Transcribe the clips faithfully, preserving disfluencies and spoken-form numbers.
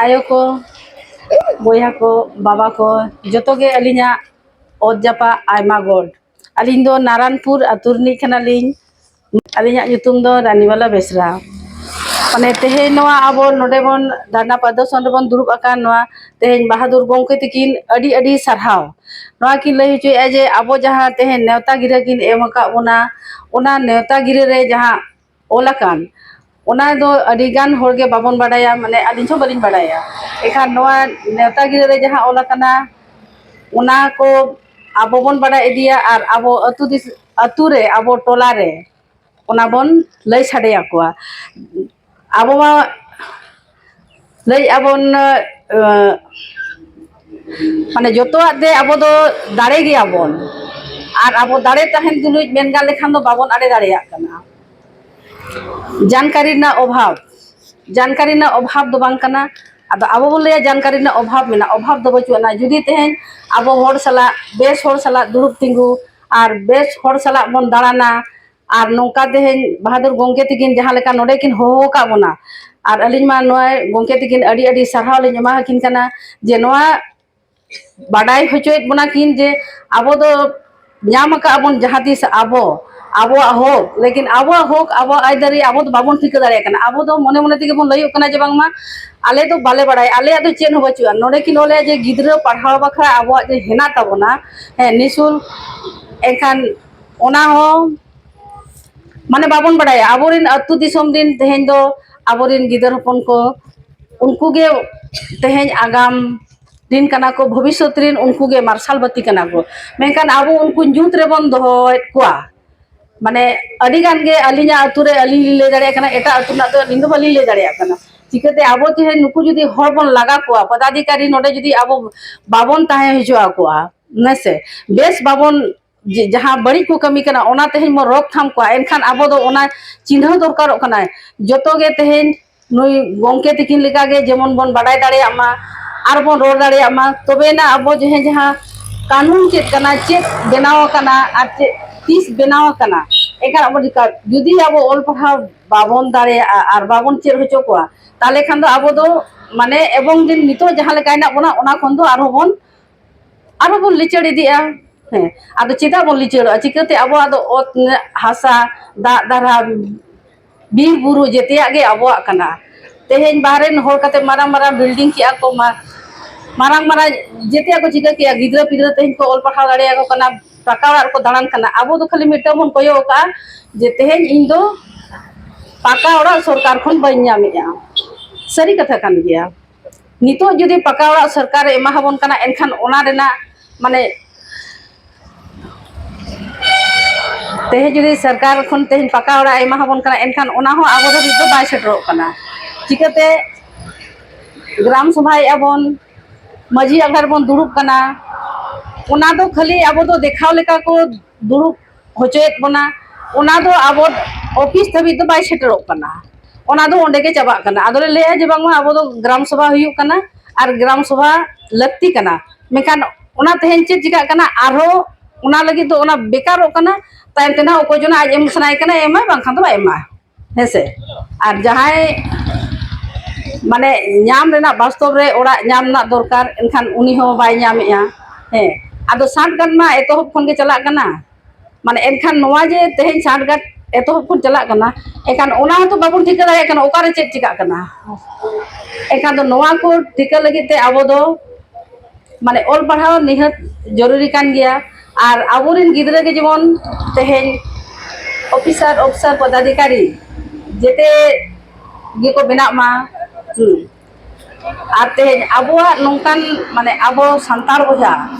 ᱟᱭᱳ ᱠᱚ, ᱵᱚᱭᱦᱟ ᱠᱚ, ᱵᱟᱵᱟ ᱠᱚ, ᱡᱚᱛᱚ ᱜᱮ ᱟᱹᱞᱤᱧᱟᱜ ᱚᱛ ᱡᱟᱯᱟᱜ ᱟᱭᱢᱟ ᱜᱚᱰ᱾ ᱟᱹᱞᱤᱧ ᱫᱚ ᱱᱟᱨᱟᱱᱯᱩᱨ ᱟᱹᱛᱩ ᱨᱤᱱᱤᱡ ᱠᱟᱱᱟᱞᱤᱧ᱾ ᱟᱹᱞᱤᱧᱟᱜ ᱧᱩᱛᱩᱢ ᱫᱚ ᱨᱟᱱᱤᱵᱟᱞᱟ ᱵᱮᱥᱨᱟ᱾ ᱢᱟᱱᱮ ᱛᱮᱦᱮᱧ ᱱᱚᱣᱟ ᱟᱵᱚ ᱱᱚᱰᱮ ᱵᱚᱱ ᱫᱷᱟᱨᱱᱟ ᱯᱨᱚᱫᱚᱨᱥᱚᱱ ᱨᱮᱵᱚᱱ ᱫᱩᱲᱩᱵ ᱟᱠᱟᱱ ᱱᱚᱣᱟ ᱛᱮᱦᱮᱧ ᱵᱟᱦᱟᱫᱩᱨ ᱜᱚᱢᱠᱮ ᱛᱤᱠᱤᱱ ᱟᱹᱰᱤ ᱟᱹᱰᱤ ᱥᱟᱨᱦᱟᱣ᱾ ᱱᱚᱣᱟ ᱠᱤᱱ ᱞᱟᱹᱭ ᱦᱚᱪᱚᱭᱮᱫᱼᱟ ᱡᱮ ᱟᱵᱚ ᱡᱟᱦᱟᱸ ᱛᱮᱦᱮᱧ ᱱᱮᱣᱛᱟ ᱜᱤᱨᱟᱹ ᱠᱤᱱ ᱮᱢ ᱟᱠᱟᱫ ᱵᱚᱱᱟ, ᱚᱱᱟ ᱱᱮᱣᱛᱟ ᱜᱤᱨᱟᱹ ᱨᱮ ᱡᱟᱦᱟᱸ ᱚᱞ ᱟᱠᱟᱱ, ᱚᱱᱟ ᱫᱚ ᱟᱹᱰᱤ ᱜᱟᱱ ᱦᱚᱲ ᱜᱮ ᱵᱟᱵᱚᱱ ᱵᱟᱰᱟᱭᱟ, ᱢᱟᱱᱮ ᱟᱹᱞᱤᱧ ᱦᱚᱸ ᱵᱟᱹᱞᱤᱧ ᱵᱟᱰᱟᱭᱟ᱾ ᱮᱱᱠᱷᱟᱱ ᱱᱚᱣᱟ ᱱᱮᱣᱛᱟ ᱜᱤᱨᱟᱹ ᱨᱮ ᱡᱟᱦᱟᱸ ᱚᱞ ᱟᱠᱟᱱᱟ, ᱚᱱᱟ ᱠᱚ ᱟᱵᱚ ᱵᱚᱱ ᱵᱟᱰᱟᱭ ᱤᱫᱤᱭᱟ ᱟᱨ ᱟᱵᱚ ᱟᱹᱛᱩ ᱫᱤᱥ-, ᱟᱹᱛᱩ ᱨᱮ, ᱟᱵᱚ ᱴᱚᱞᱟ ᱨᱮ ᱚᱱᱟ ᱵᱚᱱ ᱞᱟᱹᱭ ᱥᱟᱰᱮ ᱟᱠᱚᱣᱟ᱾ ᱟᱵᱚ ᱢᱟ ᱞᱟᱹᱭᱮᱫᱼᱟ ᱵᱚᱱ, ᱟᱸ, ᱢᱟᱱᱮ ᱡᱚᱛᱚᱣᱟᱜ ᱛᱮ ᱟᱵᱚ ᱫᱚ ᱫᱟᱲᱮ ᱜᱮᱭᱟᱵᱚᱱ, ᱟᱨ ᱟᱵᱚ ᱫᱟᱲᱮ ᱛᱟᱦᱮᱱ ᱛᱩᱞᱩᱡ ᱢᱮᱱ ᱜᱟᱱ ᱞᱮᱠᱷᱟᱱ ᱫᱚ ᱵᱟᱵᱚᱱ ᱟᱲᱮ ᱫᱟᱲᱮᱭᱟᱜ ᱠᱟᱱᱟ᱾ ᱡᱟᱱᱠᱟᱨᱤ ᱨᱮᱱᱟᱜ ᱚᱵᱷᱟᱵᱽ, ᱡᱟᱱᱠᱟᱨᱤ ᱨᱮᱱᱟᱜ ᱚᱵᱷᱟᱵᱽ ᱫᱚ ᱵᱟᱝ ᱠᱟᱱᱟ᱾ ᱟᱫᱚ ᱟᱵᱚ ᱵᱚᱱ ᱞᱟᱹᱭᱟ ᱡᱟᱱᱠᱟᱨᱤ ᱨᱮᱱᱟᱜ ᱚᱵᱷᱟᱵᱽ ᱢᱮᱱᱟᱜᱼᱟ, ᱚᱵᱷᱟᱵᱽ ᱫᱚ ᱵᱟᱹᱪᱩᱜ ᱟᱱᱟ᱾ ᱡᱩᱫᱤ ᱛᱮᱦᱮᱧ ᱟᱵᱚ ᱦᱚᱲ ᱥᱟᱞᱟᱜ, ᱵᱮᱥ ᱦᱚᱲ ᱥᱟᱞᱟᱜ ᱫᱩᱲᱩᱵ ᱛᱤᱸᱜᱩ ᱟᱨ ᱵᱮᱥ ᱦᱚᱲ ᱥᱟᱞᱟᱜ ᱵᱚᱱ ᱫᱟᱬᱟᱱᱟ, ᱟᱨ ᱱᱚᱝᱠᱟ ᱛᱮᱦᱮᱧ ᱵᱟᱦᱟᱫᱩᱨ ᱜᱚᱢᱠᱮ ᱛᱤᱠᱤᱱ ᱡᱟᱦᱟᱸ ᱞᱮᱠᱟ ᱱᱚᱰᱮ ᱠᱤᱱ ᱦᱚᱦᱚ ᱟᱠᱟᱫ ᱵᱚᱱᱟ, ᱟᱨ ᱟᱹᱞᱤᱧ ᱢᱟ ᱱᱚᱣᱟ ᱜᱚᱢᱠᱮ ᱛᱤᱠᱤᱱ ᱟᱹᱰᱤ ᱟᱹᱰᱤ ᱥᱟᱨᱦᱟᱣ ᱞᱤᱧ ᱮᱢᱟ ᱟᱹᱠᱤᱱ ᱠᱟᱱᱟ ᱡᱮ ᱱᱚᱣᱟ ᱵᱟᱰᱟᱭ ᱦᱚᱪᱚᱭᱮᱫ ᱵᱚᱱᱟ ᱠᱤᱱ ᱡᱮ ᱟᱵᱚ ᱫᱚ ᱧᱟᱢ ᱟᱠᱟᱫ ᱵᱚᱱ ᱡᱟᱦᱟᱸ ᱛᱤᱥ ᱟᱵᱚ, ᱟᱵᱚᱣᱟᱜ ᱦᱚᱠ, ᱞᱮᱠᱤᱱ ᱟᱵᱚᱣᱟᱜ ᱦᱚᱠ, ᱟᱵᱚᱣᱟᱜ ᱟᱹᱭᱫᱟᱹᱨᱤ ᱟᱵᱚ ᱫᱚ ᱵᱟᱵᱚᱱ ᱴᱷᱤᱠᱟᱹ ᱫᱟᱲᱮᱭᱟᱜ ᱠᱟᱱᱟ᱾ ᱟᱵᱚ ᱫᱚ ᱢᱚᱱᱮ ᱢᱚᱱᱮ ᱛᱮᱜᱮ ᱵᱚᱱ ᱞᱟᱹᱭᱚᱜ ᱠᱟᱱᱟ ᱡᱮ ᱵᱟᱝᱢᱟ ᱟᱞᱮ ᱫᱚ ᱵᱟᱞᱮ ᱵᱟᱲᱟᱭᱟ, ᱟᱞᱮᱭᱟᱜ ᱫᱚ ᱪᱮᱫ ᱦᱚᱸ ᱵᱟᱹᱪᱩᱜᱼᱟ᱾ ᱱᱚᱰᱮ ᱠᱤᱱ ᱚᱞᱮᱫᱼᱟ ᱡᱮ ᱜᱤᱫᱽᱨᱟᱹ ᱯᱟᱲᱦᱟᱣ ᱵᱟᱠᱷᱨᱟ ᱟᱵᱚᱣᱟᱜ ᱡᱮ ᱦᱮᱱᱟᱜ ᱛᱟᱵᱚᱱᱟ, ᱦᱮᱸ, ᱱᱤᱥᱩᱞᱠ, ᱮᱱᱠᱷᱟᱱ ᱚᱱᱟ ᱦᱚᱸ ᱢᱟᱱᱮ ᱵᱟᱵᱚᱱ ᱵᱟᱲᱟᱭᱟ᱾ ᱟᱵᱚᱨᱮᱱ ᱟᱹᱛᱩ ᱫᱤᱥᱚᱢ ᱨᱮᱱ ᱛᱮᱦᱮᱧ ᱫᱚ ᱟᱵᱚᱨᱮᱱ ᱜᱤᱫᱟᱹᱨ ᱦᱚᱯᱚᱱ ᱠᱚ, ᱩᱱᱠᱩ ᱜᱮ ᱛᱮᱦᱮᱧ ᱟᱜᱟᱢ ᱫᱤᱱ ᱠᱟᱱᱟ ᱠᱚ, ᱵᱷᱚᱵᱤᱥᱥᱚᱛ ᱨᱮᱱ ᱩᱱᱠᱩ ᱜᱮ ᱢᱟᱨᱥᱟᱞ ᱵᱟᱹᱛᱤ ᱠᱟᱱᱟ ᱠᱚ᱾ ᱢᱮᱱᱠᱷᱟᱱ ᱟᱵᱚ ᱩᱱᱠᱩ ᱧᱩᱛ ᱨᱮᱵᱚᱱ ᱫᱚᱦᱚᱭᱮᱫ ᱠᱚᱣᱟ᱾ ᱢᱟᱱᱮ ᱟᱹᱰᱤ ᱜᱟᱱ ᱜᱮ ᱟᱹᱞᱤᱧᱟᱜ ᱟᱹᱛᱩ ᱨᱮ ᱟᱹᱞᱤᱧ ᱞᱤᱧ ᱞᱟᱹᱭ ᱫᱟᱲᱮᱭᱟᱜ ᱠᱟᱱᱟ, ᱮᱴᱟᱜ ᱟᱹᱛᱩ ᱨᱮᱱᱟᱜ ᱫᱚ ᱟᱹᱞᱤᱧ ᱫᱚ ᱵᱟᱹᱞᱤᱧ ᱞᱟᱹᱭ ᱫᱟᱲᱮᱭᱟᱜ ᱠᱟᱱᱟ᱾ ᱪᱤᱠᱟᱹᱛᱮ ᱟᱵᱚ ᱛᱮᱦᱮᱧ ᱱᱩᱠᱩ ᱡᱩᱫᱤ ᱦᱚᱲ ᱵᱚᱱ ᱞᱟᱜᱟ ᱠᱚᱣᱟ, ᱯᱚᱫᱟᱫᱷᱤᱠᱟᱨᱤ ᱱᱚᱰᱮ ᱡᱩᱫᱤ ᱟᱵᱚ ᱵᱟᱵᱚᱱ ᱛᱟᱦᱮᱸ ᱦᱚᱪᱚ ᱟᱠᱚᱣᱟ, ᱦᱮᱸ ᱥᱮ, ᱵᱮᱥ ᱵᱟᱵᱚᱱ ᱡᱮ ᱡᱟᱦᱟᱸ ᱵᱟᱹᱲᱤᱡ ᱠᱚ ᱠᱟᱹᱢᱤ ᱠᱟᱱᱟ, ᱚᱱᱟ ᱛᱮᱦᱮᱧ ᱵᱚᱱ ᱨᱳᱠ ᱛᱷᱟᱢ ᱠᱚᱣᱟ, ᱮᱱᱠᱷᱟᱱ ᱟᱵᱚ ᱫᱚ ᱚᱱᱟ ᱪᱤᱱᱦᱟᱹᱣ ᱫᱚᱨᱠᱟᱨᱚᱜ ᱠᱟᱱᱟ᱾ ᱡᱚᱛᱚ ᱜᱮ ᱛᱮᱦᱮᱧ ᱱᱩᱭ ᱜᱚᱢᱠᱮ ᱛᱤᱠᱤᱱ ᱞᱮᱠᱟ ᱜᱮ ᱡᱮᱢᱚᱱ ᱵᱚᱱ ᱵᱟᱰᱟᱭ ᱫᱟᱲᱮᱭᱟᱜ ᱢᱟ, ᱟᱨ ᱵᱚᱱ ᱨᱚᱲ ᱫᱟᱲᱮᱭᱟᱜ ᱢᱟ, ᱛᱚᱵᱮᱭᱮᱱᱟ ᱟᱵᱚ ᱡᱟᱦᱟᱸ, ᱡᱟᱦᱟᱸ ᱠᱟᱹᱱᱩᱱ ᱪᱮᱫ ᱠᱟᱱᱟ, ᱪᱮᱫ ᱵᱮᱱᱟᱣ ᱟᱠᱟᱱᱟ, ᱟᱨ ᱪᱮᱫ ᱛᱤᱥ ᱵᱮᱱᱟᱣ ᱟᱠᱟᱱᱟ, ᱮᱱᱠᱷᱟᱱ ᱟᱵᱚ ᱪᱤᱠᱟ-, ᱡᱩᱫᱤ ᱟᱵᱚ ᱚᱞ ᱯᱟᱲᱦᱟᱣ ᱵᱟᱵᱚᱱ ᱫᱟᱲᱮᱭᱟᱜᱼᱟ ᱟᱨ ᱵᱟᱵᱚᱱ ᱪᱮᱫ ᱦᱚᱪᱚ ᱠᱚᱣᱟ, ᱛᱟᱦᱚᱞᱮ ᱠᱷᱟᱱ ᱫᱚ ᱟᱵᱚ ᱫᱚ ᱢᱟᱱᱮ ᱮᱵᱚᱝ ᱫᱤᱱ ᱱᱤᱛᱚᱜ ᱡᱟᱦᱟᱸ ᱞᱮᱠᱟ ᱦᱮᱱᱟᱜ ᱵᱚᱱᱟ, ᱚᱱᱟ ᱠᱷᱚᱱ ᱫᱚ ᱟᱨᱦᱚᱸ ᱵᱚᱱ ᱟᱨᱦᱚᱸ ᱵᱚᱱ ᱞᱤᱪᱟᱹᱲ ᱤᱫᱤᱜᱼᱟ᱾ ᱦᱮᱸ, ᱟᱫᱚ ᱪᱮᱫᱟᱜ ᱵᱚᱱ ᱞᱤᱪᱟᱹᱲᱚᱜᱼᱟ? ᱪᱤᱠᱟᱹᱛᱮ ᱟᱵᱚᱣᱟᱜ ᱫᱚ ᱚᱛ, ᱦᱟᱥᱟ, ᱫᱟᱜ ᱫᱷᱟᱨᱟ, ᱵᱤᱨ ᱵᱩᱨᱩ, ᱡᱮᱛᱮᱭᱟᱜ ᱜᱮ ᱟᱵᱚᱣᱟᱜ ᱠᱟᱱᱟ᱾ ᱛᱮᱦᱮᱧ ᱵᱟᱦᱨᱮ ᱨᱮᱱ ᱦᱚᱲ ᱠᱟᱛᱮ ᱢᱟᱨᱟᱝ ᱢᱟᱨᱟᱝ ᱵᱤᱞᱰᱤᱝ ᱠᱮᱜᱼᱟ ᱠᱚ, ᱢᱟ-, ᱢᱟᱨᱟᱝ ᱢᱟᱨᱟᱝ ᱡᱮᱛᱮᱭᱟᱜ ᱠᱚ ᱪᱤᱠᱟᱹ ᱠᱮᱜᱼᱟ᱾ ᱜᱤᱫᱽᱨᱟᱹ ᱯᱤᱫᱽᱨᱟᱹ ᱛᱮᱦᱮᱧ ᱠᱚ ᱚᱞ ᱯᱟᱲᱦᱟᱣ ᱫᱟᱲᱮᱭᱟᱠᱚ ᱠᱟᱱᱟ, ᱯᱟᱠᱟ ᱚᱲᱟᱜ ᱨᱮᱠᱚ ᱫᱟᱬᱟᱱ ᱠᱟᱱᱟ᱾ ᱟᱵᱚ ᱫᱚ ᱠᱷᱟᱹᱞᱤ ᱢᱤᱫᱴᱟᱝ ᱵᱚᱱ ᱠᱚᱭᱚᱜ ᱟᱠᱟᱫᱼᱟ ᱡᱮ ᱛᱮᱦᱮᱧ ᱤᱧ ᱫᱚ ᱯᱟᱠᱟ ᱚᱲᱟᱜ ᱥᱚᱨᱠᱟᱨ ᱠᱷᱚᱱ ᱵᱟᱹᱧ ᱧᱟᱢᱮᱜᱼᱟ᱾ ᱥᱟᱹᱨᱤ ᱠᱟᱛᱷᱟ ᱠᱟᱱ ᱜᱮᱭᱟ᱾ ᱱᱤᱛᱚᱜ ᱡᱩᱫᱤ ᱯᱟᱠᱟ ᱚᱲᱟᱜ ᱥᱚᱨᱠᱟᱨᱮ ᱮᱢᱟ ᱵᱚᱱ ᱠᱟᱱᱟ, ᱮᱱᱠᱷᱟᱱ ᱚᱱᱟ ᱨᱮᱱᱟᱜ ᱢᱟᱱᱮ ᱛᱮᱦᱮᱧ ᱡᱩᱫᱤ ᱥᱚᱨᱠᱟᱨ ᱠᱷᱚᱱ ᱛᱮᱦᱮᱧ ᱯᱟᱠᱟ ᱚᱲᱟᱜ ᱮ ᱮᱢᱟ ᱵᱚᱱ ᱠᱟᱱᱟ, ᱮᱱᱠᱷᱟᱱ ᱚᱱᱟ ᱦᱚᱸ ᱟᱵᱚ ᱫᱷᱟᱹᱵᱤᱡ ᱫᱚ ᱵᱟᱭ ᱥᱮᱴᱮᱨᱚᱜ ᱠᱟᱱᱟ᱾ ᱪᱤᱠᱟᱹᱛᱮ ᱜᱨᱟᱢ ᱥᱚᱵᱷᱟᱭᱮᱫᱼᱟ ᱵᱚᱱ, ᱢᱟᱹᱡᱷᱤ ᱟᱠᱷᱲᱟ ᱨᱮᱵᱚᱱ ᱫᱩᱲᱩᱵ ᱠᱟᱱᱟ, ᱚᱱᱟ ᱫᱚ ᱠᱷᱟᱹᱞᱤ ᱟᱵᱚ ᱫᱚ ᱫᱮᱠᱷᱟᱣ ᱞᱮᱠᱟ ᱠᱚ ᱫᱩᱲᱩᱵ ᱦᱚᱪᱚᱭᱮᱫ ᱵᱚᱱᱟ, ᱚᱱᱟ ᱫᱚ ᱟᱵᱚ ᱚᱯᱷᱤᱥ ᱫᱷᱟᱹᱵᱤᱡ ᱫᱚ ᱵᱟᱭ ᱥᱮᱴᱮᱨᱚᱜ ᱠᱟᱱᱟ᱾ ᱚᱱᱟ ᱫᱚ ᱚᱸᱰᱮ ᱜᱮ ᱪᱟᱵᱟᱜ ᱠᱟᱱᱟ᱾ ᱟᱫᱚᱞᱮ ᱞᱟᱹᱭᱟ ᱡᱮ ᱵᱟᱝᱢᱟ ᱟᱵᱚ ᱫᱚ ᱜᱨᱟᱢ ᱥᱚᱵᱷᱟ ᱦᱩᱭᱩᱜ ᱠᱟᱱᱟ ᱟᱨ ᱜᱨᱟᱢ ᱥᱚᱵᱷᱟ ᱞᱟᱹᱠᱛᱤ ᱠᱟᱱᱟ, ᱢᱮᱱᱠᱷᱟᱱ ᱚᱱᱟ ᱛᱮᱦᱮᱧ ᱪᱮᱫ ᱪᱤᱠᱟᱹᱜ ᱠᱟᱱᱟ? ᱟᱨᱦᱚᱸ ᱚᱱᱟ ᱞᱟᱹᱜᱤᱫ ᱫᱚ ᱚᱱᱟ ᱵᱮᱠᱟᱨᱚᱜ ᱠᱟᱱᱟ᱾ ᱛᱟᱭᱚᱢ ᱛᱮ ᱱᱟᱦᱟᱜ ᱚᱠᱚᱭ ᱪᱚ ᱱᱟᱦᱟᱜ ᱟᱡ ᱮᱢ ᱥᱟᱱᱟᱭᱮ ᱠᱟᱱᱟ, ᱮᱢᱟᱭ, ᱵᱟᱝᱠᱷᱟᱱ ᱫᱚ ᱵᱟᱭ ᱮᱢᱟ᱾ ᱦᱮᱸ ᱥᱮ? ᱟᱨ ᱡᱟᱦᱟᱸᱭ ᱢᱟᱱᱮ ᱧᱟᱢ ᱨᱮᱱᱟᱜ ᱵᱟᱥᱛᱚᱵ ᱨᱮ ᱚᱲᱟᱜ ᱧᱟᱢ ᱨᱮᱱᱟᱜ ᱫᱚᱨᱠᱟᱨ, ᱮᱱᱠᱷᱟᱱ ᱩᱱᱤ ᱦᱚᱸ ᱵᱟᱭ ᱧᱟᱢᱮᱜᱼᱟ᱾ ᱦᱮᱸ, ᱟᱫᱚ ᱥᱟᱸᱴ ᱜᱟᱸᱴ ᱢᱟ ᱮᱛᱚᱦᱚᱵ ᱠᱷᱚᱱ ᱜᱮ ᱪᱟᱞᱟᱜ ᱠᱟᱱᱟ᱾ ᱢᱟᱱᱮ ᱮᱱᱠᱷᱟᱱ ᱱᱚᱣᱟ ᱡᱮ ᱛᱮᱦᱮᱧ ᱥᱟᱸᱴ ᱜᱟᱸᱴ ᱮᱛᱚᱦᱚᱵ ᱠᱷᱚᱱ ᱪᱟᱞᱟᱜ ᱠᱟᱱᱟ, ᱮᱱᱠᱷᱟᱱ ᱚᱱᱟ ᱦᱚᱸᱛᱚ ᱵᱟᱵᱚᱱ ᱴᱷᱤᱠᱟᱹ ᱫᱟᱲᱮᱭᱟᱜ ᱠᱟᱱᱟ ᱚᱠᱟᱨᱮ ᱪᱮᱫ ᱪᱤᱠᱟᱹᱜ ᱠᱟᱱᱟ᱾ ᱮᱱᱠᱷᱟᱱ ᱫᱚ ᱱᱚᱣᱟ ᱠᱚ ᱴᱷᱤᱠᱟᱹ ᱞᱟᱹᱜᱤᱫ ᱛᱮ ᱟᱵᱚ ᱫᱚ ᱢᱟᱱᱮ ᱚᱞ ᱯᱟᱲᱦᱟᱣ ᱱᱤᱦᱟᱹᱛ ᱡᱚᱨᱩᱨᱤ ᱠᱟᱱ ᱜᱮᱭᱟ᱾ ᱟᱨ ᱟᱵᱚᱨᱮᱱ ᱜᱤᱫᱽᱨᱟᱹ ᱜᱮ ᱡᱮᱢᱚᱱ ᱛᱮᱦᱮᱧ ᱚᱯᱷᱤᱥᱟᱨ, ᱚᱯᱷᱤᱥᱟᱨ ᱯᱚᱫᱟᱫᱷᱤᱠᱟᱨᱤ ᱡᱮᱛᱮ ᱜᱮᱠᱚ ᱵᱮᱱᱟᱜ ᱢᱟ᱾ ᱦᱩᱸ᱾ ᱟᱨ ᱛᱮᱦᱮᱧ ᱟᱵᱚᱣᱟᱜ ᱱᱚᱝᱠᱟᱱ, ᱢᱟᱱᱮ ᱟᱵᱚ ᱥᱟᱱᱛᱟᱲ ᱵᱚᱭᱦᱟ,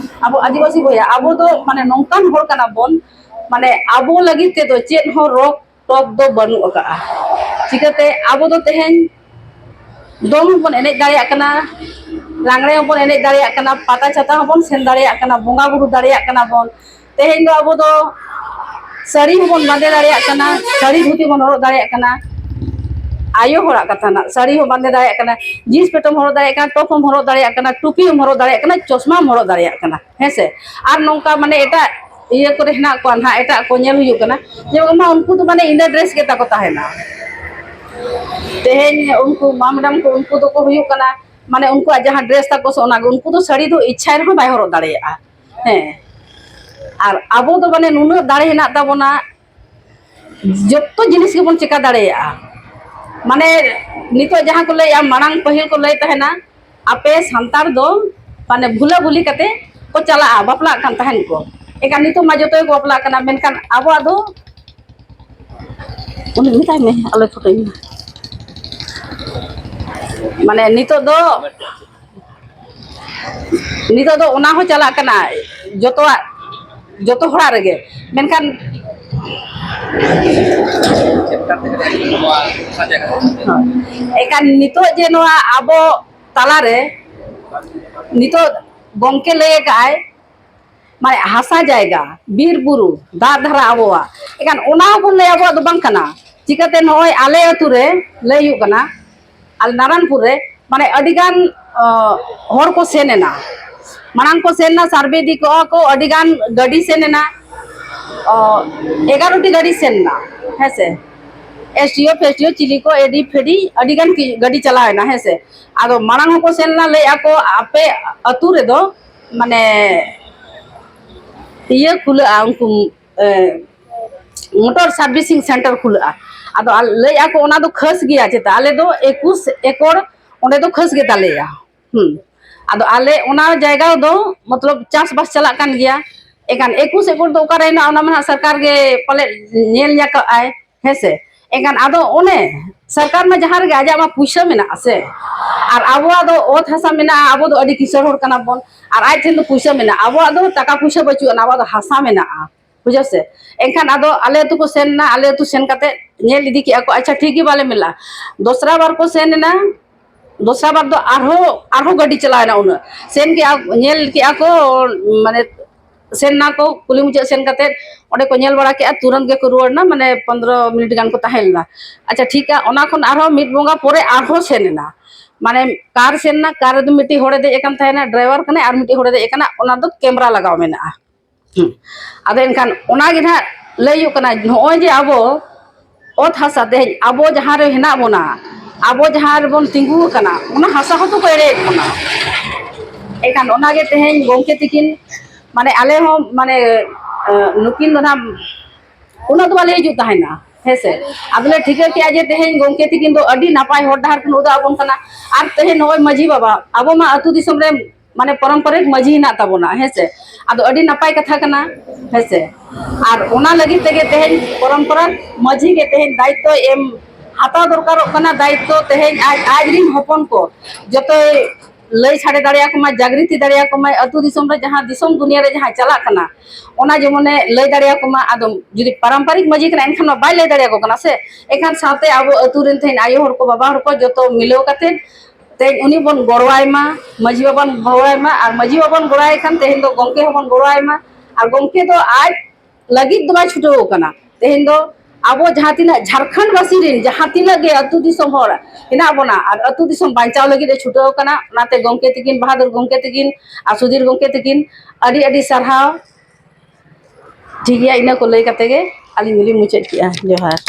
ᱟᱵᱚ ᱟᱹᱫᱤᱵᱟᱹᱥᱤ ᱵᱚᱭᱦᱟ, ᱟᱵᱚ ᱫᱚ ᱢᱟᱱᱮ ᱱᱚᱝᱠᱟᱱ ᱦᱚᱲ ᱠᱟᱱᱟ ᱵᱚᱱ, ᱢᱟᱱᱮ ᱟᱵᱚ ᱞᱟᱹᱜᱤᱫ ᱛᱮᱫᱚ ᱪᱮᱫ ᱦᱚᱸ ᱨᱳᱜᱽ ᱴᱳᱜᱽ ᱫᱚ ᱵᱟᱹᱱᱩᱜ ᱟᱠᱟᱜᱼᱟ᱾ ᱪᱤᱠᱟᱹᱛᱮ ᱟᱵᱚ ᱫᱚ ᱛᱮᱦᱮᱧ ᱫᱚᱝ ᱦᱚᱸᱵᱚᱱ ᱮᱱᱮᱡ ᱫᱟᱲᱮᱭᱟᱜ ᱠᱟᱱᱟ, ᱞᱟᱜᱽᱬᱮ ᱦᱚᱸᱵᱚᱱ ᱮᱱᱮᱡ ᱫᱟᱲᱮᱭᱟᱜ ᱠᱟᱱᱟ, ᱯᱟᱛᱟ ᱪᱷᱟᱛᱟ ᱦᱚᱸᱵᱚᱱ ᱥᱮᱱ ᱫᱟᱲᱮᱭᱟᱜ ᱠᱟᱱᱟ, ᱵᱚᱸᱜᱟ ᱵᱩᱨᱩ ᱫᱟᱲᱮᱭᱟᱜ ᱠᱟᱱᱟ ᱵᱚᱱ᱾ ᱛᱮᱦᱮᱧ ᱫᱚ ᱟᱵᱚ ᱫᱚ ᱥᱟᱹᱲᱤ ᱦᱚᱸᱵᱚᱱ ᱵᱟᱸᱫᱮ ᱫᱟᱲᱮᱭᱟᱜ ᱠᱟᱱᱟ, ᱥᱟᱹᱲᱤ ᱫᱷᱩᱛᱤ ᱵᱚᱱ ᱦᱚᱨᱚᱜ ᱫᱟᱲᱮᱭᱟᱜ ᱠᱟᱱᱟ᱾ ᱟᱭᱳ ᱦᱚᱲᱟᱜ ᱠᱟᱛᱷᱟ ᱱᱟᱜ, ᱥᱟᱹᱲᱤ ᱦᱚᱸ ᱵᱟᱸᱫᱮ ᱫᱟᱲᱮᱭᱟᱜ ᱠᱟᱱᱟ, ᱡᱤᱱᱥ ᱯᱮᱱᱴ ᱦᱚᱸᱢ ᱦᱚᱨᱚᱜ ᱫᱟᱲᱮᱭᱟᱜ ᱠᱟᱱᱟ, ᱴᱚᱯ ᱦᱚᱸᱢ ᱦᱚᱨᱚᱜ ᱫᱟᱲᱮᱭᱟᱜ ᱠᱟᱱᱟ, ᱴᱩᱯᱤ ᱦᱚᱸᱢ ᱦᱚᱨᱚᱜ ᱫᱟᱲᱮᱭᱟᱜ ᱠᱟᱱᱟ, ᱪᱚᱥᱢᱟ ᱦᱚᱸᱢ ᱦᱚᱨᱚᱜ ᱫᱟᱲᱮᱭᱟᱜ ᱠᱟᱱᱟ, ᱦᱮᱸ ᱥᱮ? ᱟᱨ ᱱᱚᱝᱠᱟ ᱢᱟᱱᱮ ᱮᱴᱟᱜ ᱤᱭᱟᱹ ᱠᱚᱨᱮ ᱦᱮᱱᱟᱜ ᱠᱚᱣᱟ ᱱᱟᱦᱟᱜ, ᱮᱴᱟᱜ ᱠᱚ ᱧᱮᱞ ᱦᱩᱭᱩᱜ ᱠᱟᱱᱟ, ᱡᱮ ᱵᱟᱝᱢᱟ ᱩᱱᱠᱩ ᱫᱚ ᱢᱟᱱᱮ ᱤᱱᱟᱹ ᱰᱨᱮᱥ ᱜᱮ ᱛᱟᱠᱚ ᱛᱟᱦᱮᱱᱟ᱾ ᱛᱮᱦᱮᱧ ᱩᱱᱠᱩ ᱢᱟ ᱢᱮᱰᱟᱢ ᱠᱚ, ᱩᱱᱠᱩ ᱫᱚᱠᱚ ᱦᱩᱭᱩᱜ ᱠᱟᱱᱟ, ᱢᱟᱱᱮ ᱩᱱᱠᱩᱣᱟᱜ ᱡᱟᱦᱟᱸ ᱰᱨᱮᱥ ᱛᱟᱠᱚ ᱥᱮ ᱚᱱᱟ ᱜᱮ, ᱩᱱᱠᱩ ᱫᱚ ᱥᱟᱹᱲᱤ ᱫᱚ ᱤᱪᱪᱷᱟᱭ ᱨᱮᱦᱚᱸ ᱵᱟᱭ ᱦᱚᱨᱚᱜ ᱫᱟᱲᱮᱭᱟᱜᱼᱟ᱾ ᱦᱮᱸ, ᱟᱨ ᱟᱵᱚ ᱫᱚ ᱢᱟᱱᱮ ᱱᱩᱱᱟᱹᱜ ᱫᱟᱲᱮ ᱦᱮᱱᱟᱜ ᱛᱟᱵᱚᱱᱟ, ᱡᱚᱛᱚ ᱡᱤᱱᱤᱥ ᱜᱮᱵᱚᱱ ᱪᱮᱠᱟ ᱫᱟᱲᱮᱭᱟᱜᱼᱟ᱾ ᱢᱟᱱᱮ ᱱᱤᱛᱚᱜ ᱡᱟᱦᱟᱸ ᱠᱚ ᱞᱟᱹᱭᱮᱜᱼᱟ, ᱢᱟᱲᱟᱝ ᱯᱟᱹᱦᱤᱞ ᱠᱚ ᱞᱟᱹᱭ ᱛᱟᱦᱮᱱᱟ, ᱟᱯᱮ ᱥᱟᱱᱛᱟᱲ ᱫᱚ ᱢᱟᱱᱮ ᱵᱷᱩᱞᱟᱹ ᱵᱷᱩᱞᱤ ᱠᱟᱛᱮ ᱠᱚ ᱪᱟᱞᱟᱜᱼᱟ, ᱵᱟᱯᱞᱟᱜ ᱠᱟᱱ ᱛᱟᱦᱮᱱ ᱠᱚ᱾ ᱮᱱᱠᱷᱟᱱ ᱱᱤᱛᱚᱜ ᱢᱟ ᱡᱚᱛᱚ ᱜᱮᱠᱚ ᱵᱟᱯᱞᱟᱜ ᱠᱟᱱᱟ, ᱢᱮᱱᱠᱷᱟᱱ ᱟᱵᱚᱣᱟᱜ ᱫᱚ, ᱩᱱᱤ ᱢᱮᱛᱟᱭ ᱢᱮ, ᱟᱞᱚᱭ ᱯᱷᱳᱴᱳᱭ ᱢᱟ᱾ ᱢᱟᱱᱮ ᱱᱤᱛᱚᱜ ᱫᱚ, ᱱᱤᱛᱚᱜ ᱫᱚ ᱚᱱᱟ ᱦᱚᱸ ᱪᱟᱞᱟᱜ ᱠᱟᱱᱟ ᱡᱚᱛᱚᱣᱟᱜ, ᱡᱚᱛᱚ ᱦᱚᱲᱟᱜ ᱨᱮᱜᱮ, ᱢᱮᱱᱠᱷᱟᱱ ᱮᱱᱠᱷᱟᱱ ᱱᱤᱛᱚᱜ ᱡᱮ ᱱᱚᱣᱟ ᱟᱵᱚ ᱛᱟᱞᱟᱨᱮ ᱱᱤᱛᱚᱜ ᱜᱚᱢᱠᱮ ᱞᱟᱹᱭ ᱟᱠᱟᱫ ᱟᱭ, ᱢᱟᱱᱮ ᱦᱟᱥᱟ ᱡᱟᱭᱜᱟ, ᱵᱤᱨ ᱵᱩᱨᱩ, ᱫᱟᱜ ᱫᱷᱟᱨᱟ ᱟᱵᱚᱣᱟᱜ, ᱮᱱᱠᱷᱟᱱ ᱚᱱᱟ ᱦᱚᱸᱵᱚᱱ ᱞᱟᱹᱭ ᱟᱵᱚᱣᱟᱜ ᱫᱚ ᱵᱟᱝ ᱠᱟᱱᱟ᱾ ᱪᱤᱠᱟᱹᱛᱮ ᱱᱚᱜᱼᱚᱭ ᱟᱞᱮ ᱟᱹᱛᱩ ᱨᱮ ᱞᱟᱹᱭ ᱦᱩᱭᱩᱜ ᱠᱟᱱᱟ, ᱟᱞᱮ ᱱᱟᱨᱟᱱᱯᱩᱨ ᱨᱮ ᱢᱟᱱᱮ ᱟᱹᱰᱤᱜᱟᱱ ᱦᱚᱲ ᱠᱚ ᱥᱮᱱ ᱮᱱᱟ᱾ ᱢᱟᱲᱟᱝ ᱠᱚ ᱥᱮᱱ ᱮᱱᱟ, ᱥᱟᱨᱵᱷᱮ ᱤᱫᱤ ᱠᱚᱜᱼᱟ ᱠᱚ, ᱟᱹᱰᱤᱜᱟᱱ ᱜᱟᱹᱰᱤ ᱥᱮᱱ ᱮᱱᱟ᱾ ᱮᱜᱟᱨᱳ ᱴᱤ ᱜᱟᱹᱰᱤ ᱥᱮᱱ ᱮᱱᱟ, ᱦᱮᱸ ᱥᱮ᱾ ᱮᱥ ᱰᱤ ᱳ ᱯᱷᱮᱥ ᱰᱤ ᱳ ᱪᱤᱞᱤ ᱠᱚ ᱮᱰᱤ ᱯᱷᱮᱰᱤ ᱟᱹᱰᱤᱜᱟᱱ ᱜᱟᱹᱰᱤ ᱪᱟᱞᱟᱣ ᱮᱱᱟ, ᱦᱮᱸ ᱥᱮ᱾ ᱟᱫᱚ ᱢᱟᱲᱟᱝ ᱦᱚᱸᱠᱚ ᱥᱮᱱ ᱞᱮᱱᱟ, ᱞᱟᱹᱭᱮᱫᱼᱟ ᱠᱚ ᱟᱯᱮ ᱟᱹᱛᱩ ᱨᱮᱫᱚ ᱢᱟᱱᱮ ᱤᱭᱟᱹ ᱠᱷᱩᱞᱟᱹᱜᱼᱟ, ᱩᱱᱠᱩ ᱢᱚᱴᱚᱨ ᱥᱟᱨᱵᱷᱤᱥᱤᱝ ᱥᱮᱱᱴᱟᱨ ᱠᱷᱩᱞᱟᱹᱜᱼᱟ᱾ ᱟᱫᱚ ᱞᱟᱹᱭᱮᱫᱼᱟ ᱠᱚ ᱚᱱᱟ ᱫᱚ ᱠᱷᱟᱹᱥ ᱜᱮᱭᱟ ᱪᱮᱛᱟ, ᱟᱞᱮ ᱫᱚ ᱮᱠᱩᱥ ᱮᱠᱚᱨ ᱚᱸᱰᱮ ᱫᱚ ᱠᱷᱟᱹᱥ ᱜᱮ ᱛᱟᱞᱮᱭᱟ᱾ ᱦᱩᱸ᱾ ᱟᱫᱚ ᱟᱞᱮ ᱚᱱᱟ ᱡᱟᱭᱜᱟ ᱫᱚ ᱢᱚᱛᱞᱚᱵ ᱪᱟᱥᱵᱟᱥ ᱪᱟᱞᱟᱜ ᱠᱟᱱ ᱜᱮᱭᱟ᱾ ᱮᱱᱠᱷᱟᱱ ᱮᱠᱩᱥ ᱮᱠᱚᱨ ᱫᱚ ᱚᱠᱟᱨᱮ ᱦᱮᱱᱟᱜᱼᱟ? ᱚᱱᱟ ᱢᱟ ᱦᱟᱸᱜ ᱥᱚᱨᱠᱟᱨ ᱜᱮ ᱯᱟᱞᱮ ᱧᱮᱞ ᱧᱟᱠᱟᱜ ᱟᱭ, ᱦᱮᱸ ᱥᱮ᱾ ᱮᱱᱠᱷᱟᱱ ᱟᱫᱚ ᱚᱱᱮ ᱥᱚᱨᱠᱟᱨ ᱢᱟ ᱡᱟᱦᱟᱸ ᱨᱮᱜᱮ ᱟᱡᱟᱜ ᱢᱟ ᱯᱩᱭᱥᱟᱹ ᱢᱮᱱᱟᱜᱼᱟ ᱥᱮ, ᱟᱨ ᱟᱵᱚᱣᱟᱜ ᱫᱚ ᱚᱛ ᱦᱟᱥᱟ ᱢᱮᱱᱟᱜᱼᱟ, ᱟᱵᱚ ᱫᱚ ᱟᱹᱰᱤ ᱠᱤᱥᱟᱹᱬ ᱦᱚᱲ ᱠᱟᱱᱟ ᱵᱚᱱ, ᱟᱨ ᱟᱡ ᱴᱷᱮᱱ ᱫᱚ ᱯᱩᱭᱥᱟᱹ ᱢᱮᱱᱟᱜᱼᱟ᱾ ᱟᱵᱚᱣᱟᱜ ᱫᱚ ᱴᱟᱠᱟ ᱯᱩᱭᱥᱟᱹ ᱵᱟᱹᱪᱩᱜ ᱟᱱᱟ, ᱟᱵᱚᱣᱟᱜ ᱫᱚ ᱦᱟᱥᱟ ᱢᱮᱱᱟᱜᱼᱟ, ᱵᱩᱡᱷᱟᱹᱣ ᱥᱮ᱾ ᱮᱱᱠᱷᱟᱱ ᱟᱫᱚ ᱟᱞᱮ ᱟᱹᱛᱩ ᱠᱚ ᱥᱮᱱ ᱮᱱᱟ, ᱟᱞᱮ ᱟᱹᱛᱩ ᱥᱮᱱ ᱠᱟᱛᱮ ᱧᱮᱞ ᱤᱫᱤ ᱠᱮᱜᱼᱟ ᱠᱚ, ᱟᱪᱪᱷᱟ ᱴᱷᱤᱠ ᱜᱮ ᱵᱟᱞᱮ ᱢᱮᱱ ᱞᱮᱜᱼᱟ᱾ ᱫᱚᱥᱨᱟ ᱵᱟᱨ ᱠᱚ ᱥᱮᱱ ᱮᱱᱟ, ᱫᱚᱥᱨᱟ ᱵᱟᱨ ᱫᱚ ᱟᱨᱦᱚᱸ, ᱟᱨᱦᱚᱸ ᱜᱟᱹᱰᱤ ᱪᱟᱞᱟᱣ ᱮᱱᱟ ᱩᱱᱟᱹᱜ᱾ ᱥᱮᱱ ᱠᱮᱜᱼᱟ, ᱧᱮᱞ ᱠᱮᱜᱼᱟ ᱠᱚ, ᱢᱟᱱᱮ ᱥᱮᱱ ᱱᱟ ᱠᱚ, ᱠᱩᱞᱦᱤ ᱢᱩᱪᱟᱹᱫ ᱥᱮᱱ ᱠᱟᱛᱮ ᱚᱸᱰᱮ ᱠᱚ ᱧᱮᱞ ᱵᱟᱲᱟ ᱠᱮᱜᱼᱟ, ᱛᱩᱨᱟᱹᱱᱛ ᱜᱮᱠᱚ ᱨᱩᱣᱟᱹᱲ ᱮᱱᱟ, ᱢᱟᱱᱮ ᱯᱚᱱᱫᱽᱨᱚ ᱢᱤᱱᱤᱴ ᱜᱟᱱ ᱠᱚ ᱛᱟᱦᱮᱸ ᱞᱮᱱᱟ᱾ ᱟᱪᱪᱷᱟ ᱴᱷᱤᱠ ᱜᱮᱭᱟ, ᱚᱱᱟ ᱠᱷᱚᱱ ᱟᱨᱦᱚᱸ ᱢᱤᱫ ᱵᱚᱸᱜᱟ ᱯᱚᱨᱮ ᱟᱨᱦᱚᱸ ᱥᱮᱱ ᱮᱱᱟ᱾ ᱢᱟᱱᱮ ᱠᱟᱨ ᱥᱮᱱ ᱮᱱᱟ, ᱠᱟᱨ ᱨᱮᱫᱚ ᱢᱤᱫᱴᱤᱡ ᱦᱚᱲᱮ ᱫᱮᱡ ᱟᱠᱟᱱ ᱛᱟᱦᱮᱱᱟ, ᱰᱨᱟᱭᱵᱷᱟᱨ ᱠᱟᱱᱟᱭ, ᱟᱨ ᱢᱤᱫᱴᱤᱡ ᱦᱚᱲᱮ ᱫᱮᱡ ᱟᱠᱟᱱᱟ, ᱚᱱᱟ ᱫᱚ ᱠᱮᱢᱨᱟ ᱞᱟᱜᱟᱣ ᱢᱮᱱᱟᱜᱼᱟ᱾ ᱦᱩᱸ᱾ ᱟᱫᱚ ᱮᱱᱠᱷᱟᱱ ᱚᱱᱟ ᱜᱮ ᱱᱟᱦᱟᱜ ᱞᱟᱹᱭ ᱦᱩᱭᱩᱜ ᱠᱟᱱᱟ, ᱱᱚᱜᱼᱚᱭ ᱡᱮ ᱟᱵᱚ ᱚᱛ ᱦᱟᱥᱟ ᱛᱮᱦᱮᱧ ᱟᱵᱚ ᱡᱟᱦᱟᱸ ᱨᱮ ᱦᱮᱱᱟᱜ ᱵᱚᱱᱟ, ᱟᱵᱚ ᱡᱟᱦᱟᱸ ᱨᱮᱵᱚᱱ ᱛᱤᱸᱜᱩ ᱟᱠᱟᱱᱟ, ᱚᱱᱟ ᱦᱟᱥᱟ ᱦᱚᱸᱛᱚ ᱠᱚ ᱮᱲᱮᱭᱮᱫ ᱵᱚᱱᱟ᱾ ᱮᱱᱠᱷᱟᱱ ᱚᱱᱟᱜᱮ ᱛᱮᱦᱮᱧ ᱜᱚᱢᱠᱮ ᱛᱤᱠᱤᱱ, ᱢᱟᱱᱮ ᱟᱞᱮ ᱦᱚᱸ ᱢᱟᱱᱮ ᱱᱩᱠᱤᱱ ᱫᱚ ᱱᱟᱦᱟᱜ ᱩᱱᱟᱹᱜ ᱫᱚ ᱵᱟᱞᱮ ᱦᱤᱡᱩᱜ ᱛᱟᱦᱮᱱᱟ, ᱦᱮᱸ ᱥᱮ᱾ ᱟᱫᱚᱞᱮ ᱴᱷᱤᱠᱟᱹ ᱠᱮᱜᱼᱟ ᱡᱮ ᱛᱮᱦᱮᱧ ᱜᱚᱢᱠᱮ ᱛᱤᱠᱤᱱ ᱫᱚ ᱟᱹᱰᱤ ᱱᱟᱯᱟᱭ ᱦᱚᱨ ᱰᱟᱦᱟᱨ ᱠᱤᱱ ᱩᱫᱩᱜ ᱟᱵᱚᱱ ᱠᱟᱱᱟ᱾ ᱟᱨ ᱛᱮᱦᱮᱧ ᱱᱚᱜᱼᱚᱭ ᱢᱟᱹᱡᱷᱤ ᱵᱟᱵᱟ, ᱟᱵᱚ ᱢᱟ ᱟᱹᱛᱩ ᱫᱤᱥᱚᱢ ᱨᱮ ᱢᱟᱱᱮ ᱯᱟᱨᱚᱢᱯᱚᱨᱤᱠ ᱢᱟᱹᱡᱷᱤ ᱦᱮᱱᱟᱜ ᱛᱟᱵᱚᱱᱟ, ᱦᱮᱸ ᱥᱮ᱾ ᱟᱫᱚ ᱟᱹᱰᱤ ᱱᱟᱯᱟᱭ ᱠᱟᱛᱷᱟ ᱠᱟᱱᱟ, ᱦᱮᱸ ᱥᱮ᱾ ᱟᱨ ᱚᱱᱟ ᱞᱟᱹᱜᱤᱫ ᱛᱮᱜᱮ ᱛᱮᱦᱮᱧ ᱯᱚᱨᱚᱢᱯᱚᱨᱟ ᱢᱟᱹᱡᱷᱤ ᱜᱮ ᱛᱮᱦᱮᱧ ᱫᱟᱭᱤᱛᱛᱚ ᱮᱢ ᱦᱟᱛᱟᱣ ᱫᱚᱨᱠᱟᱨᱚᱜ ᱠᱟᱱᱟ᱾ ᱫᱟᱭᱤᱛᱛᱚ ᱛᱮᱦᱮᱧ ᱟᱡ, ᱟᱡ ᱨᱤᱱ ᱦᱚᱯᱚᱱ ᱠᱚ ᱡᱚᱛᱚᱭ ᱞᱟᱹᱭ ᱥᱟᱰᱮ ᱫᱟᱲᱮᱭᱟᱠᱚ ᱢᱟᱭ, ᱡᱟᱜᱽᱨᱤᱛᱤ ᱫᱟᱲᱮᱭᱟᱠᱚ ᱢᱟᱭ, ᱟᱹᱛᱩ ᱫᱤᱥᱚᱢ ᱨᱮ ᱡᱟᱦᱟᱸ ᱫᱤᱥᱚᱢ ᱫᱩᱱᱤᱭᱟᱹ ᱨᱮ ᱡᱟᱦᱟᱸ ᱪᱟᱞᱟᱜ ᱠᱟᱱᱟ, ᱚᱱᱟ ᱡᱮᱢᱚᱱᱮ ᱞᱟᱹᱭ ᱫᱟᱲᱮᱭᱟᱠᱚ ᱢᱟ᱾ ᱟᱫᱚ ᱡᱩᱫᱤ ᱯᱟᱨᱚᱢᱯᱟᱨᱤᱠ ᱢᱟᱹᱡᱷᱤ ᱠᱟᱱᱟ, ᱮᱱᱠᱷᱟᱱ ᱢᱟ ᱵᱟᱭ ᱞᱟᱹᱭ ᱫᱟᱲᱮᱭᱟᱠᱚ ᱠᱟᱱᱟ ᱥᱮ᱾ ᱮᱱᱠᱷᱟᱱ ᱥᱟᱶᱛᱮ ᱟᱵᱚ ᱟᱹᱛᱩ ᱨᱮᱱ ᱛᱮᱦᱮᱧ ᱟᱭᱳ ᱦᱚᱲ ᱠᱚ, ᱵᱟᱵᱟ ᱦᱚᱲ ᱠᱚ ᱡᱚᱛᱚ ᱢᱤᱞᱟᱹᱣ ᱠᱟᱛᱮ ᱛᱮᱦᱮᱧ ᱩᱱᱤ ᱵᱚᱱ ᱜᱚᱲᱚᱣᱟᱭ ᱢᱟ, ᱢᱟᱹᱡᱷᱤ ᱵᱟᱵᱟᱱ ᱜᱚᱲᱚᱣᱟᱭ ᱢᱟ᱾ ᱟᱨ ᱢᱟᱹᱡᱷᱤ ᱵᱟᱵᱟᱱ ᱜᱚᱲᱚᱣᱟᱭ ᱠᱷᱟᱱ ᱛᱮᱦᱮᱧ ᱫᱚ ᱜᱚᱢᱠᱮ ᱦᱚᱸᱵᱚᱱ ᱜᱚᱲᱚᱣᱟᱭ ᱢᱟ᱾ ᱟᱨ ᱜᱚᱢᱠᱮ ᱫᱚ ᱟᱡ ᱞᱟᱹᱜᱤᱫ ᱫᱚ ᱵᱟᱭ ᱪᱷᱩᱴᱟᱹᱣ ᱠᱟᱱᱟ᱾ ᱛᱮᱦᱮᱧ ᱫᱚ ᱟᱵᱚ ᱡᱟᱦᱟᱸ ᱛᱤᱱᱟᱹᱜ ᱡᱷᱟᱲᱠᱷᱚᱸᱰ ᱵᱟᱹᱥᱤ ᱨᱮᱱ ᱡᱟᱦᱟᱸ ᱛᱤᱱᱟᱹᱜ ᱜᱮ ᱟᱹᱛᱩ ᱫᱤᱥᱚᱢ ᱦᱚᱲ ᱦᱮᱱᱟᱜ ᱵᱚᱱᱟ ᱟᱨ ᱟᱹᱛᱩ ᱫᱤᱥᱚᱢ ᱵᱟᱧᱪᱟᱣ ᱞᱟᱹᱜᱤᱫ ᱮ ᱪᱷᱩᱴᱟᱹᱣ ᱠᱟᱱᱟ, ᱚᱱᱟᱛᱮ ᱜᱚᱢᱠᱮ ᱛᱤᱠᱤᱱ, ᱵᱟᱦᱟᱫᱩᱨ ᱜᱚᱢᱠᱮ ᱛᱤᱠᱤᱱ ᱟᱨ ᱥᱩᱫᱷᱤᱨ ᱜᱚᱢᱠᱮ ᱛᱤᱠᱤᱱ ᱟᱹᱰᱤ ᱟᱹᱰᱤ ᱥᱟᱨᱦᱟᱣ᱾ ᱴᱷᱤᱠ ᱜᱮᱭᱟ, ᱤᱱᱟᱹ ᱠᱚ ᱞᱟᱹᱭ ᱠᱟᱛᱮ ᱜᱮ ᱟᱹᱞᱤᱧ ᱫᱚᱞᱤᱧ ᱢᱩᱪᱟᱹᱫ ᱠᱮᱜᱼᱟ᱾ ᱡᱚᱦᱟᱨ᱾